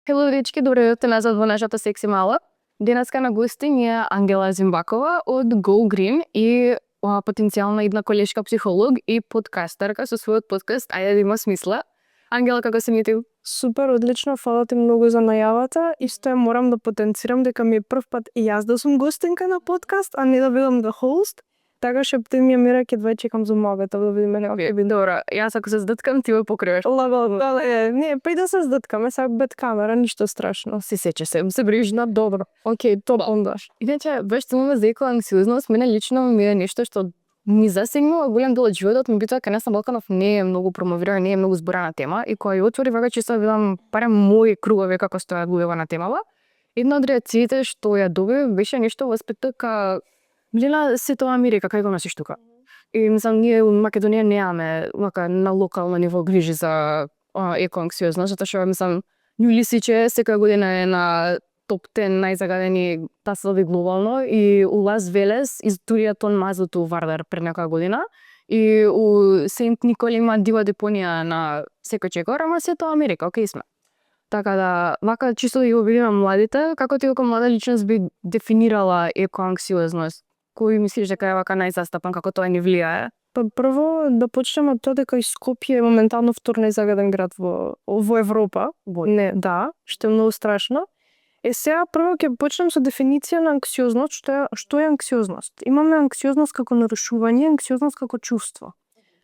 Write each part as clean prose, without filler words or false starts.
Хело, дечки, добре дојдовте назад во нашата секси мала. Денеска на гости ни е Ангела Зимбакова од Go Green и потенцијална идна колешка психолог и подкастерка со својот подкаст Ајде да има смисла. Ангела, како се мити? Супер, одлично, фала ти многу за најавата. Исто ја морам да потенцирам дека ми е прв пат и јас да сум гостинка на подкаст, а не да бидам да хост. Така шепте ми ја мира, ќе двај чекам за могата да видиме некој би. Добро, јас ако се здыткам, ти ме покриваш. Лагално. Не, па и да се здыткаме, сега бед камера, ништо страшно. Се сече се брижна. Добро. Океј, топ ондаш. Иначе, баш темаме за екоанксиозност, мене лично ми е нешто што ми засегнува голем дел од животот, меѓутоа кај нас на Балканов не е многу промовирана, не е многу зборана тема и кога ја отвори вака често видам барем мои кругови како стојат луѓе на темава. Една од реакциите што ја добив беше нешто во аспект дека Лена, се тоа Америка, кај го носиш тука? И мислам, ние во Македонија немаме на локално ниво грижи за екоанксиозност, затоа што мислам, Нью Лисиче секоја година е на топ 10 најзагадени тасови глобално и у Лас Велес изтурија тон мазот у Вардар пред некоја година и у Сент Никол има дива депонија на секој чекор, ама се тоа Америка, окей сме. Така да, вака чисто да ги обидиме младите, како ти како млада личност би дефинирала екоанксиозност? Кој мислиш дека е вака најзастапен, како тоа ни влијае? Па прво да почнеме од тоа дека и Скопје е моментално втор најзагаден град во Европа. Не, да, што е многу страшно. Сега прво ќе почнем со дефиниција на анксиозност, што е анксиозност. Имаме анксиозност како нарушување, анксиозност како чувство.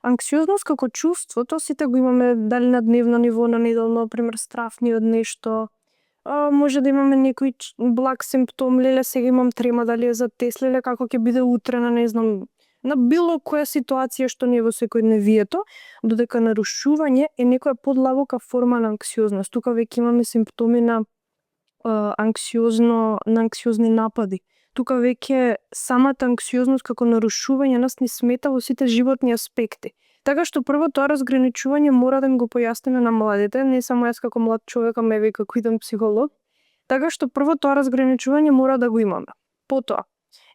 Анксиозност како чувство, тоа сите го имаме дали на дневно ниво, на неделно, например, страфни од нешто. Може да имаме некој благ симптом, леле сега имам трема, дали е за Тесле, како ќе биде утре, не знам, на било која ситуација што не е во секојдневието, додека нарушување е некоја подлабока форма на анксиозност. Тука веќе имаме симптоми на анксиозни напади. Тука веќе самата анксиозност како нарушување нас ни смета во сите животни аспекти. Така што прво тоа разграничување мора да ми го појасниме на младите, не само јас како млад човек, ама еве како иден психолог. Така што прво тоа разграничување мора да го имаме. Потоа,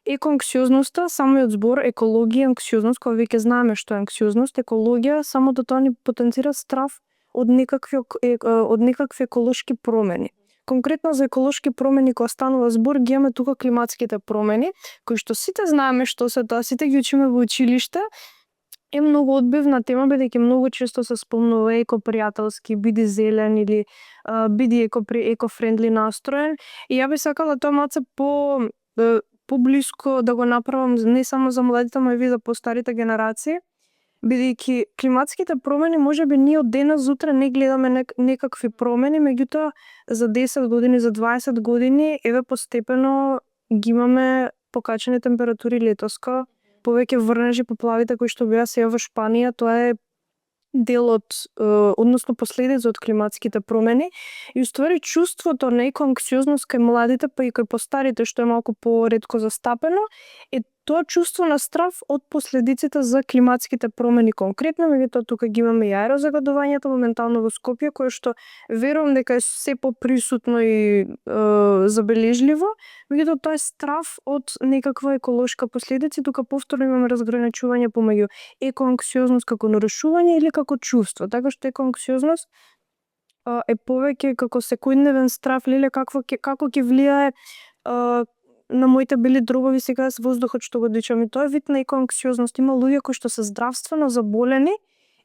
екоанксиозноста, самиот збор екологија, анксиозност, кога веќе знаеме што е анксиозност, екологија, самото тоа ни потенцира страв од некакви еколошки промени. Конкретно за еколошки промени кога станува збор, ги имаме тука климатските промени, кои што сите знаеме што се тоа, сите ги учиме во училиште. Е многу одбивна тема, бидејќи многу често се спомнува екопријателски, биди зелен или биди екофрендли настроен. И ја би сакала тоа малце поблиско да го направам не само за младите, но и за постарите генерации, бидејќи климатските промени можеби ние од денес за утре не гледаме некакви промени, меѓутоа за 10 години, за 20 години еве постепено ги имаме покачени температури летоска, повеќе врнежи, поплавите кои што беа сега во Шпанија, тоа е дел од, односно последица од климатските промени. И уствари чувството на екоанксиозност кај младите, па и кај постарите, што е малку поретко застапено, е тоа чувство на страв од последиците за климатските промени конкретно, меѓутоа тука ги имаме и аерозагадувањето моментално во Скопје, кое што верувам дека е се поприсутно и забележливо, меѓутоа тоа е страв од некаква еколошка последица и тука повторно имаме разграничување помеѓу екоанксиозност како нарушување или како чувство. Така што екоанксиозност е повеќе како секојдневен страв, леле како ќе влијае на моите бели дробови сега с воздухот што го дишам. И тоа е вид на екоанксиозност. Има луѓе кои што се здравствено заболени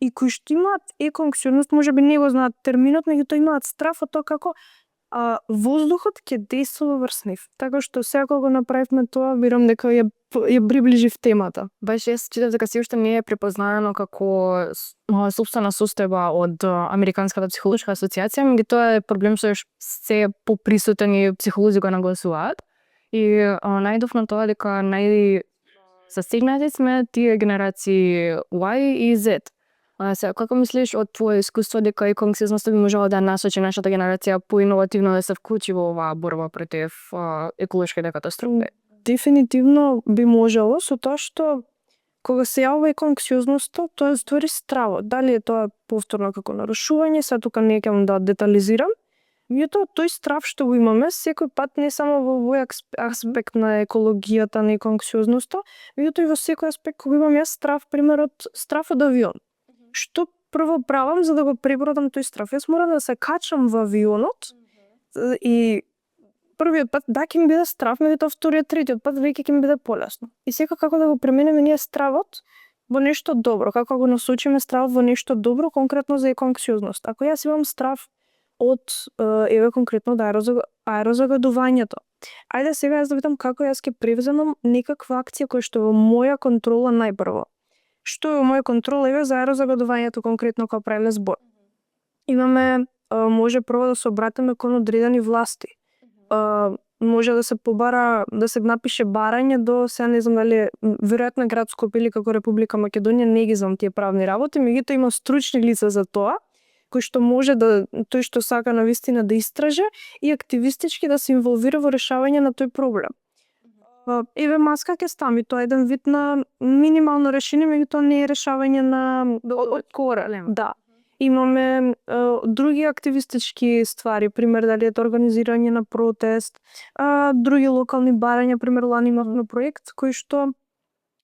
и кои што имаат екоанксиозност, можеби не го знаат терминот, меѓутоа имаат страв од тоа како воздухот ќе действува врз нив. Така што сега кога го направивме тоа, верувам дека ја приближив темата. Баш јас читав дека се уште не е препознаено како сопствена состојба од Американската психолошка асоцијација, меѓутоа е проблем што се поприсутен и психолози го нагласуваат. И најдов на тоа дека засегнати сме тие генерации Y и Z. Сега, како мислиш од твое искуство дека екоанксиозноста би можела да насочи нашата генерација поиновативно да се вклучи во оваа борба против еколошките катастрофи? Дефинитивно би можело, со тоа што кога се јавува екоанксиозноста, тоа е ствари стравот. Дали е тоа повторно како нарушување, сега тука не ќе да детализирам, меѓутоа тој страв што го имаме секој пат не само во овој аспект на екологијата, на екоанксиозноста, меѓутоа и во секој аспект кога имам јас страв, пример од авион. што прво правам за да го пребородам тој страф? Јас морам да се качам во авионот и првиот пат да ќе ми биде страв, меѓутоа вториот, третиот пат веќе ќе ми биде полесно. И секако како да го преминеме ние стравот во нешто добро, како го насочиме стравот во нешто добро, конкретно за екоанксиозност. Ако јас имам страв од еве конкретно од аерозагадувањето. Ајде сега јас да видам како јас ќе превземам некаква акција која што е во моја контрола најпрво. Што е во моја контрола еве за аерозагадувањето конкретно кога правиме збор. Имаме може прво да се обратиме кон одредени власти. Може да се побара, да се напише барање до, сега не знам дали веројатно град Скопје или како Република Македонија, не ги знам тие правни работи, меѓутоа има стручни лица за тоа, кој што може да, тој што сака навистина да истраже и активистички да се инволвира во решавање на тој проблем. Еве маска ќе стави, тоа е еден вид на минимално решение, меѓутоа не е решавање на од корен. Да. Имаме други активистички ствари, пример дали е организирање на протест, други локални барања, пример лани имавме проект кој што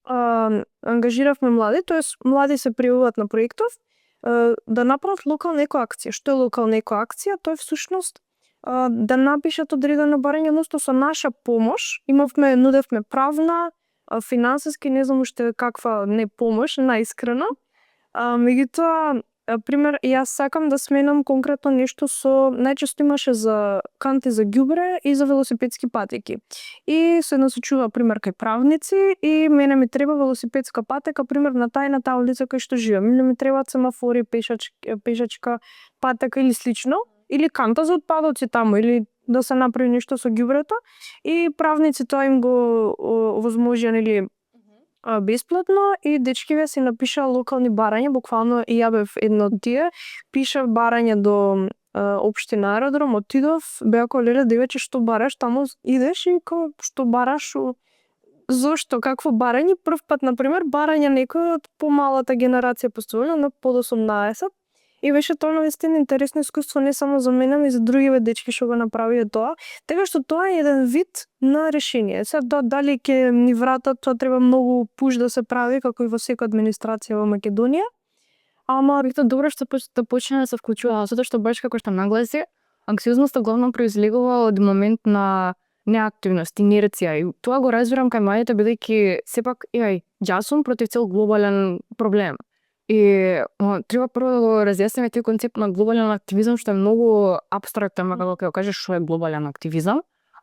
ангажиравме млади, тоест млади се пријавуваат на проектов да направат локална екоакција. Што е локална екоакција? Тоа е всушност да напишат одредено барање, односно со наша помош, нудевме правна, финансиски, не знам уште каква не помош, наискрено. Меѓутоа, пример, јас сакам да сменам конкретно нешто со, најчесто имаше за канти за ѓубре и за велосипедски патеки. И се насочува, пример, кај правници и мене ми треба велосипедска патека, пример, на таа улица кај што живеам. Или ми требаат семафори, пешачка патека или слично, или канта за отпадоци таму, или да се направи нешто со ѓубрето. И правници тоа им го овозможија, нели, бесплатно, и дечкиве си напишаа локални барања, буквално и ја бев едно од тие, пишав барање до општина Аеродром, отидов, беа ко леле девече што бараш, таму идеш и што бараш, зошто, какво барање, прв пат например барање некој од помалата генерација постојано на под 18. И беше тоа навистина интересно искуство не само за мене, но и за другиве дечки што го направија тоа. Така што тоа е еден вид на решение. Сега дали ќе ни вратат, тоа треба многу пуш да се прави, како и во секоја администрација во Македонија. Ама Бихте добро што да почне да се вклучува, затоа што баш како што нагласи, анксиозноста главно произлегува од момент на неактивност, инерција. И тоа го разбирам кај младите, бидејќи сепак јас сум против цел глобален проблем. И треба прво да го разјасниме тој концепт на глобален активизам, што е многу апстрактен, како ќе кажеш што е глобален активизам,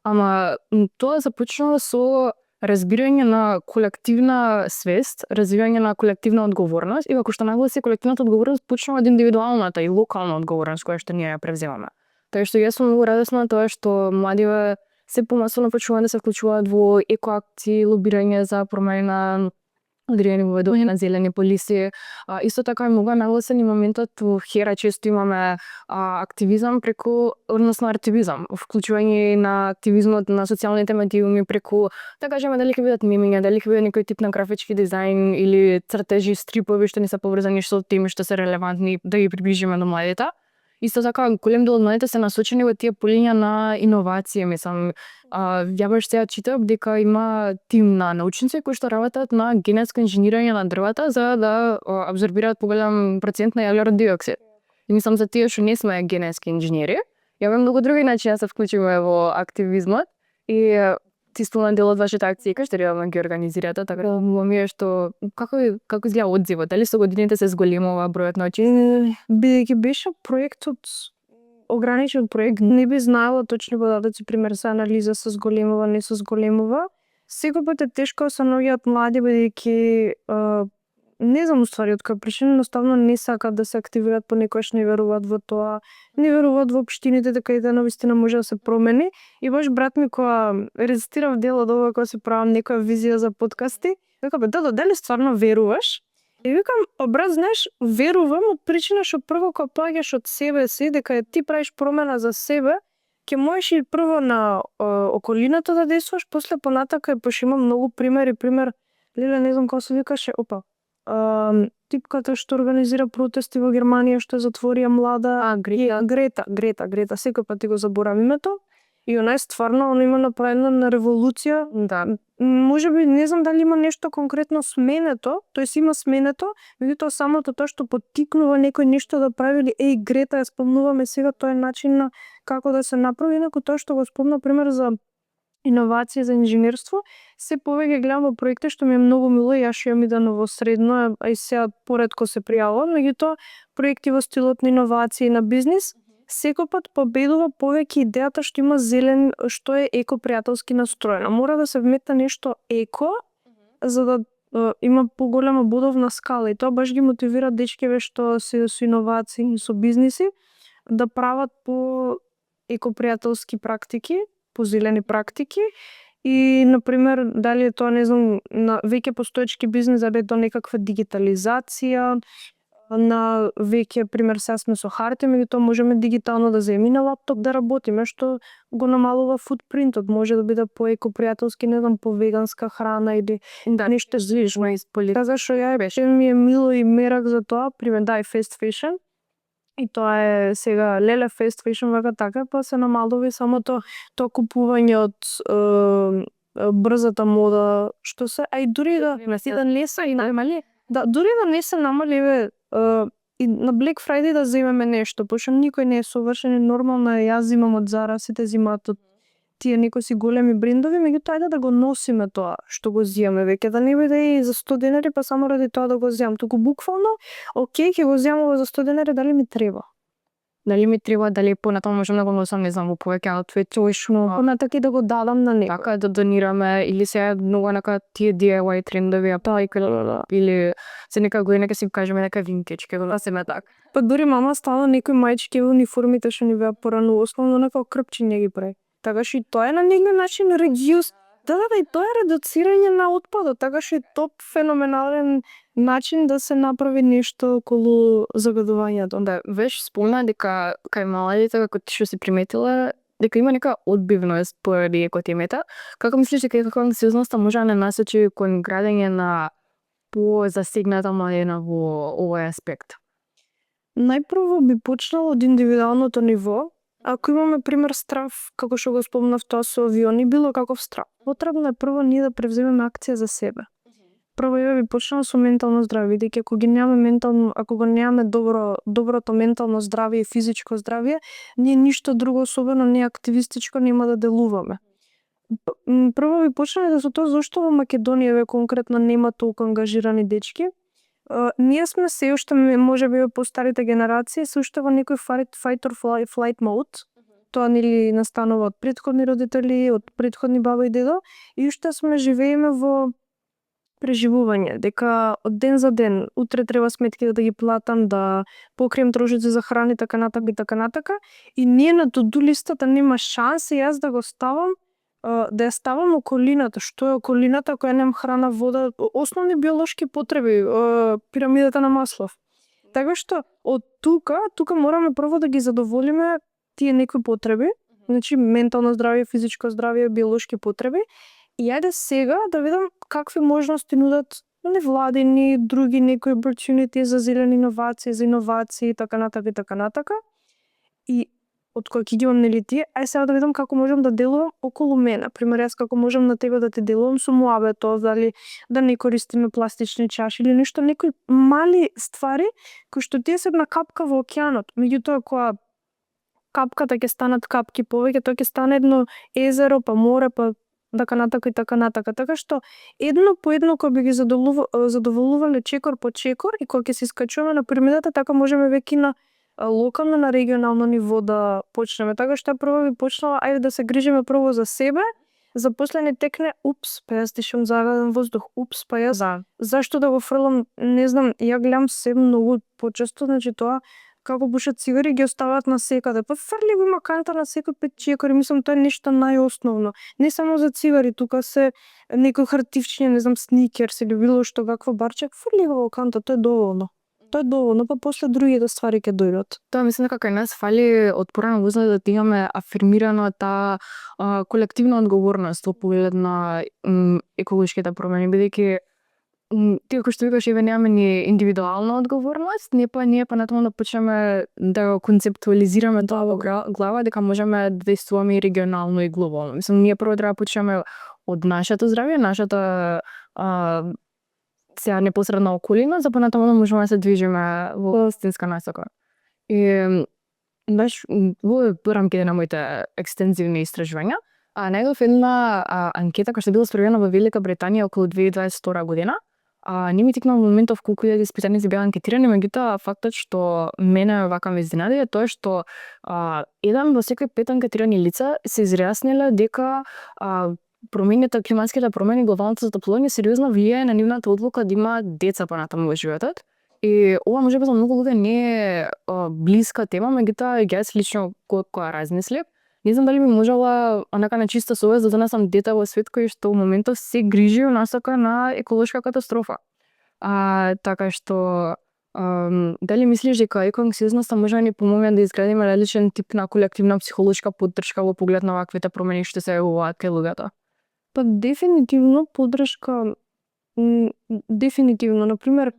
ама тоа започнува со разбирање на колективна свест, развивање на колективна одговорност и како што нагласи колективната одговорност почнува од индивидуалната и локална одговорност која што ние ја превземаме. Така што јас сум многу радосна на тоа што младиве се помасовно почнуваат да се вклучуваат во екоакции, лобирање за промени на одредени воведување на зелени полиси. Исто така е многу нагласен и моментот во Хера, често имаме активизам преку, односно артивизам, вклучување на активизмот на социјалните медиуми преку, да кажеме, дали ќе бидат мемиња, дали ќе биде некој тип на графички дизајн или цртежи, стрипови што не се поврзани со теми што се релевантни, да ги приближиме до младите. Исто така, голем дел од младите се насочени во тие полиња на иновации, мислам. Ја баш сега читав дека има тим на научници кои што работат на генетско инженирање на дрвата за да абсорбираат поголем процент на јаглерод диоксид. И мислам за тие што не сме генетски инженери, ја многу други начини да се вклучиме во активизмот и чисто дел од вашите акции кои што редовно ги организирате, така да ми е што како изгледа одзивот, дали со годините се зголемува бројот на очи? Бидејќи беше проектот ограничен проект, не би знаела точни податоци, пример се анализа се зголемува, не се зголемува. Секој пат е тешко да се наоѓаат млади, бидејќи не знам уствари од која причина, едноставно не сакаат да се активираат, понекогаш не веруваат во тоа, не веруваат во општините дека и да навистина може да се промени. И баш брат ми кога рецитирав дел од ова, кога се правам некоја визија за подкасти, вика бе, дали стварно веруваш? И викам, брат, знаеш, верувам од причина што прво кога поаѓаш од себе си, дека ти правиш промена за себе, ќе можеш и прво на околината да действуваш, после понатака пошто има многу примери, пример, леле, не знам како се викаше, типката што организира протести во Германија, што затворија млада... Грета. Грета, секој пат ти го заборавам името. и она е стварно, она има направена револуција. Да. Можеби не знам дали има нешто конкретно сменето, тоест има сменето, меѓутоа самото тоа што поттикнува некој нешто да прави или Грета ја спомнуваме сега, тоа е начин на како да се направи, инаку тоа што го спомна пример за иновација за инженерство, се повеќе гледам во проекти што ми е многу мило, јас што имам идено во средно, а и сега поретко се пријавувам, меѓутоа проекти во стилот на иновација и на бизнис, секој пат победува повеќе идејата што има зелен, што е екопријателски настроено. Мора да се вметне нешто еко, за да има поголема бодовна скала, и тоа баш ги мотивира дечкиве што се со иновации и со бизниси да прават по екопријателски практики, по зелени практики. И, например, дали е тоа, не знам, на веќе постоечки бизнис, дали е тоа некаква дигитализација, на веќе, пример, сега сме со хартија, меѓутоа можеме дигитално да земеме на лаптоп да работиме, што го намалува футпринтот, може да биде по екопријателски, не знам, по веганска храна или нешто злижно исполи. Така што ја беше ми е мило и мерак за тоа, пример, да, и fast fashion. И тоа е сега леле fast fashion вака така, па се намалува и самото тоа купување од брзата мода, што се, а и дури да не се и намали, да, дури да не се намали, и на Black Friday да земеме нешто, пошто никој не е совршен, и нормално е, јас зимам од Zara, сите зимаат од тие некои големи брендови, меѓутоа ајде да го носиме тоа што го зијаме веќе, да не биде и за 100 денари, па само ради тоа да го зијам, туку буквално, окей, ќе го зијам ова за 100 денари, дали ми треба? Дали ми треба, дали понатаму можам да го носам, не знам, во повеќе аутфит, точно. Понатака и да го дадам на некој. Така да донираме, или сега многу нека тие DIY трендови, или се нека година ќе си кажеме нека винтеж, ќе го носиме така. Па дури мама стала некои мајчки во униформите што ни беа порано, основно нека крпчиња ги прави. Така што и тоа е на некој начин reduce. Да, и тоа е редуцирање на отпадот, така што е топ феноменален начин да се направи нешто околу загадувањето. Да, веш спомна дека кај младите, како ти што си приметила, дека има нека одбивност поради екотемата. Како мислиш дека екоанксиозноста може да не насочи кон градење на по-засегната младина во овој аспект? Најпрво би почнало од индивидуалното ниво. Ако имаме пример страв, како што го спомнав тоа со авиони, било каков страв, потребно е прво ние да превземеме акција за себе. Прво ја би почнала со ментално здравје, бидејќи ако го немаме доброто ментално здравје и физичко здравје, ние ништо друго, особено не активистичко, нема да делуваме. Прво би почнала да со тоа зошто во Македонија конкретно нема толку ангажирани дечки. Ние сме се уште, можеби постарите генерации, се уште во некој fight or flight mode. Тоа нели настанува од претходни родители, од претходни баба и дедо, и уште сме живееме во преживување, дека од ден за ден, утре треба сметки да ги платам, да покрием трошоци за храна и така натака, и ние на to-do листата нема шанси јас да го ставам, да ја ставам околината, што е околината, која немам храна, вода, основни биолошки потреби, пирамидата на Маслов. Така што од тука мораме прво да ги задоволиме тие некои потреби, значи ментално здравје, физичко здравје, биолошки потреби, и ајде сега да видам какви можности нудат невладини, други некои opportunity за зелени иновации, за иновации, така натака. И од кој ќе ги имам нели тие, ај сега да видам како можам да делувам околу мене. Пример, јас како можам на тебе да ти делувам со муабето, дали да не користиме пластични чаши или нешто, некои мали ствари кои што тие се една капка во океанот. Меѓутоа кога капката ќе станат капки повеќе, тоа ќе стане едно езеро, па море, па така натака. Така што едно по едно кога би ги задоволувале чекор по чекор, и кога ќе се искачуваме на пирамидата, така можеме веќе на локално, на регионално ниво да почнеме. Така што прво би почнала, ајде да се грижиме прво за себе, за после не текне, па јас дишам загаден воздух, па јас зашто да го фрлам, не знам, ја гледам се многу почесто, значи тоа како пушат цигари ги оставаат на секаде. Па фрли го има канта на секој 5 чекори, мислам тоа е нешто најосновно. Не само за цигари, тука се некој хартивчиња, не знам, сникерс или било што, какво барче, фрли го во канта, тоа е доволно. Па после другите ствари ќе дојдат. Тоа мислам дека кај нас фали од порано возраст да имаме афирмирано таа колективна одговорност во поглед на еколошките промени, бидејќи ти како што викаш, еве немаме ни индивидуална одговорност, ние па на тоа да почнеме да го концептуализираме тоа во глава, дека можеме да действуваме и регионално и глобално. Мислам, ние прво треба да почнеме од нашето здравје, нашата сега непосредна околина, за понатаму да можеме да се движиме во истинска насока. И баш во рамките на моите екстензивни истражувања, најдов една анкета која што била спроведена во Велика Британија околу 2022 година. Не ми тикна во моментов колку илјади испитаници беа анкетирани, меѓутоа фактот што мене вака ме изненади е тоа што еден во секој 5 анкетирани лица се изјасниле дека климатските промени, глобалното затоплување сериозно влијае на нивната одлука да има деца понатаму во животот. И ова можеби за многу луѓе не е блиска тема, меѓутоа ја лично кога размислив, не знам дали би можела онака на чиста совест да донесам дете во свет кој што во моментов се грижи насока на еколошка катастрофа. Така што дали мислиш дека екоанксиозноста може да ни помогне да изградиме различен тип на колективна психолошка поддршка во поглед на ваквите промени што се јавуваат кај луѓето? Па дефинитивно поддршка, дефинитивно. Например,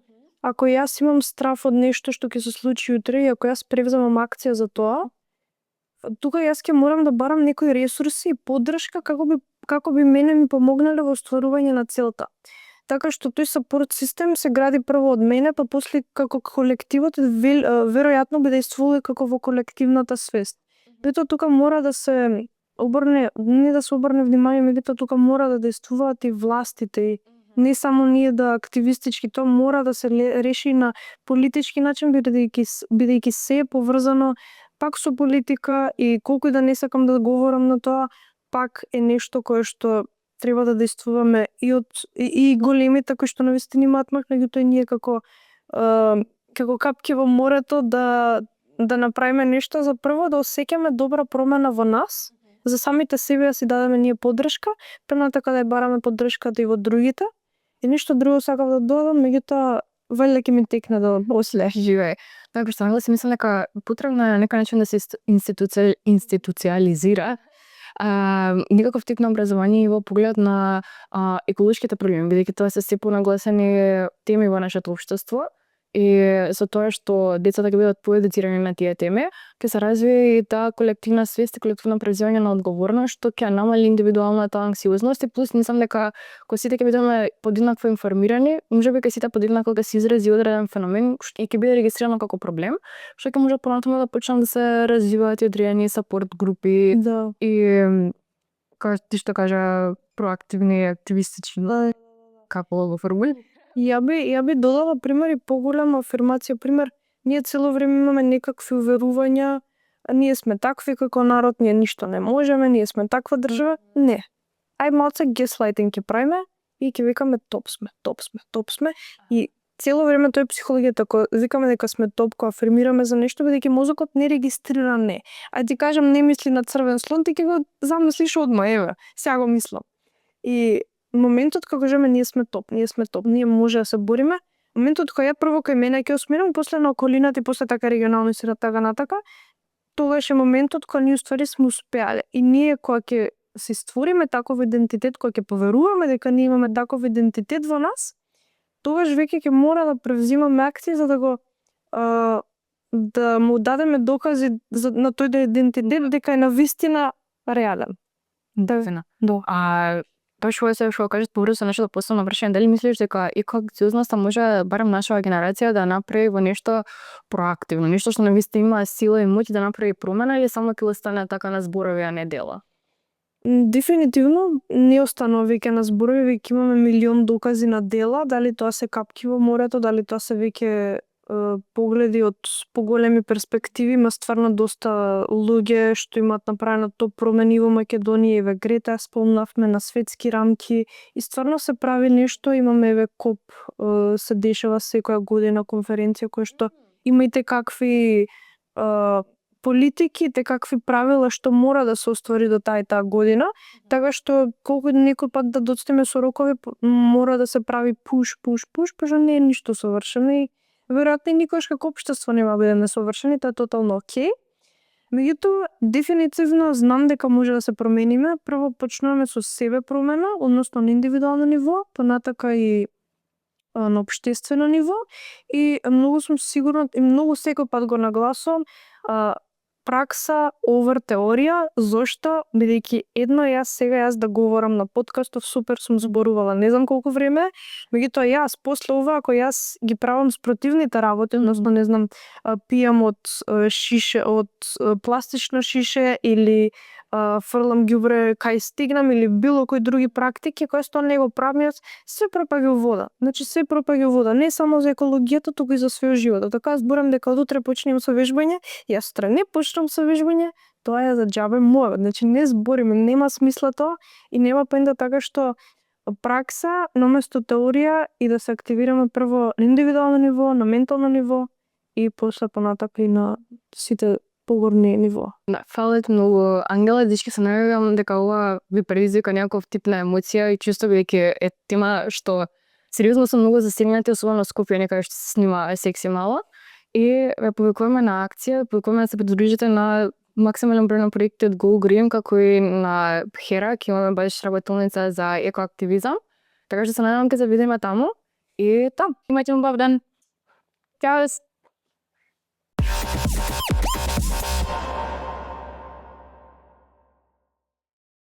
ако јас имам страф од нешто што ќе се случи утре и ако јас превземам акција за тоа, тука јас ќе морам да барам некои ресурси и поддршка како би мене ми помогнале во остварување на целта. Така што тој сапорт систем се гради прво од мене, па после како колективот веројатно би действувал како во колективната свест. Бето тука мора да се обрне, не да се обрне внимание, меѓутоа тука мора да действуваат и властите, не само ние да активистички, тоа мора да се реши на политички начин, бидејќи се е поврзано пак со политика и колку и да не сакам да говорам на тоа, пак е нешто кое што треба да действуваме и големите кои што навистина имаат мак, меѓутоа ние како капки во морето да направиме нешто за прво да осеќаме добра промена во нас, за самите себе да си дадеме ние поддршка, пренатака да ја бараме поддршката и во другите. И нешто друго сакав да додам, меѓутоа валјда ќе ми текне да после живее. Така што нагласи мислам дека потребно е на некој начин да се институциализира некаков тип на образование и во поглед на еколошките проблеми, бидејќи тоа се се понагласени теми во нашето општество. И со тоа што децата ќе бидат поедуцирани на тие теми, ќе се развие и таа колективна свест и колективно преземање на одговорност, што ќе намали индивидуалната анксиозност и плюс мислам дека кога сите ќе бидеме подеднакво информирани, можеби ќе сите подеднакво ќе се изрази одреден феномен и ќе биде регистрирано како проблем, што ќе може понатаму да почнат да се развиваат и одредени сапорт групи и како ти што кажа проактивни активистични како го формули. Ја би додала пример и поголема афирмација. Пример, ние цело време имаме некакви уверувања, ние сме такви како народ, ние ништо не можеме, ние сме таква држава. Не. Ај малце геслайтинг ќе правиме и ќе викаме топ сме. И цело време тоа е психологијата, кога викаме дека сме топ, кога афирмираме за нешто, бидејќи мозокот не регистрира не. А ти кажам не мисли на црвен слон, ти ќе го замислиш одма, еве, сега го мислам. И моментот кога кажеме ние сме топ, ние може да се бориме, моментот кога ја прво кај мене ќе осмирам, после на околината и после така регионално и се така натака, тогаш е моментот кога ние уствари сме успеале. И ние кога ќе се створиме таков идентитет, кога ќе поверуваме дека ние имаме таков идентитет во нас, тогаш веќе ќе мора да превзимаме акции за да го да му дадеме докази на тој идентитет дека е навистина реален. Да. Тоа што кажеш побрзо нешто да поставам на прашање, дали мислиш дека екоанксиозноста може барем нашава генерација да направи во нешто проактивно, нешто што навистина има сила и моќ да направи промена или само ќе остане така на зборови, а не дела? Дефинитивно не останува веќе на зборови, веќе имаме милион докази на дела, дали тоа се капки во морето, дали тоа се веќе погледи од поголеми перспективи. Има стварно доста луѓе што имаат направено топ промени во Македонија, еве Грета спомнавме на светски рамки и стварно се прави нешто. Имаме еве КОП, се дешава секоја година конференција која што има и какви политики, какви правила што мора да се оствари до таа година, така што колку некој пат да доцнеме со рокови, мора да се прави пуш, пошто не е ништо совршено и веројатно и никогаш како општество нема биде несовршени, тоа е тотално окей. Меѓутоа, дефинитивно знам дека може да се промениме. Прво почнуваме со себе промена, односно на индивидуално ниво, понатака и на општествено ниво и многу сум сигурна и многу секој пат го нагласувам пракса овер теорија. Зошто? Бидејќи едно јас да говорам на подкастов супер сум зборувала не знам колку време, меѓутоа јас после ова ако јас ги правам спротивните работи, односно не знам, пијам од шише од пластично шише или фрлам ѓубре кај стигнам или било кои други практики кои што не го правам јас, се пропаѓа вода. Значи се пропаѓа вода, не само за екологијата, туку и за својот живот. Така зборам дека од утре почнем со вежбање, јас утре не почнам со вежбање, тоа е за џабе мојот. Значи не збориме, нема смисла тоа и нема поента така што пракса наместо теорија и да се активираме прво на индивидуално ниво, на ментално ниво и после понатака и на сите погорни ниво. Да, фалат многу. Ангела, дечки, се надевам дека ова ви предизвика некаков тип на емоција и чувство, бидејќи е тема што сериозно сум многу засегнати, особено Скопје, некаде што се снима секси мало. И ве повикуваме на акција, повикуваме да се придружите на максимален број на проекти од Go Green, како и на Хера, ќе имаме баш работилница за екоактивизам. Така што се надевам ќе се видиме таму. И тоа, имајте убав ден. Чао!